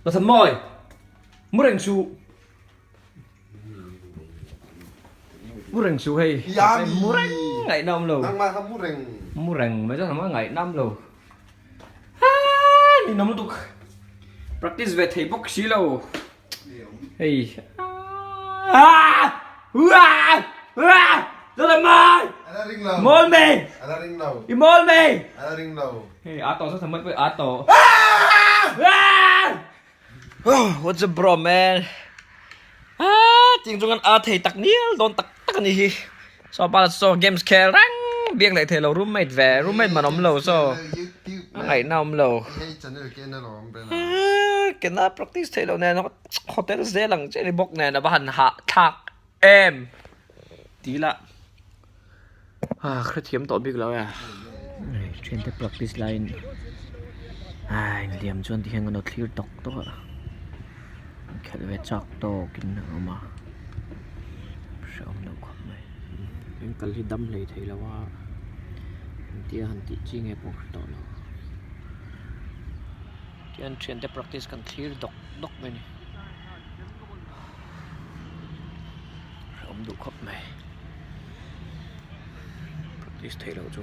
Zothanmawi mu reng suh mu reng suh hei mu reng ngaihna awm lo mu reng mai Zothanmawi ngaihna awm lo haa ninawm lutuk practice ve thei bawk si lo hei aa uaa uaa Zothanmawi mawl mai i mawl mai. Hei a tawh Zothanmawi pawh a tawh. What's up bro man? Ah, ting chung an a thei tak nial dawn tak tak ani hi. So pa so games khel reng biak leh thei lo roommate ve roommate man awm lo so a ngaihna awm lo. Kena practice thei lo nen hotel zel ang che ni bawk nen a va han hah thlak em ti la ah hrethiam tawh bik lo e thiante practice laiin ah inliam chuan tikhian kan lo thlir tawk tawk a inkhelh ve chak tawkin a awm a hrehawm lo khawp mai in kal hi dam hlei thei lo a engtia han tih chi nge pawh ka hre tawh lo tihian thiante practice kan thlir dawk dawk mai a ni. Hrehawm duh khawp mai practice theih loh chu.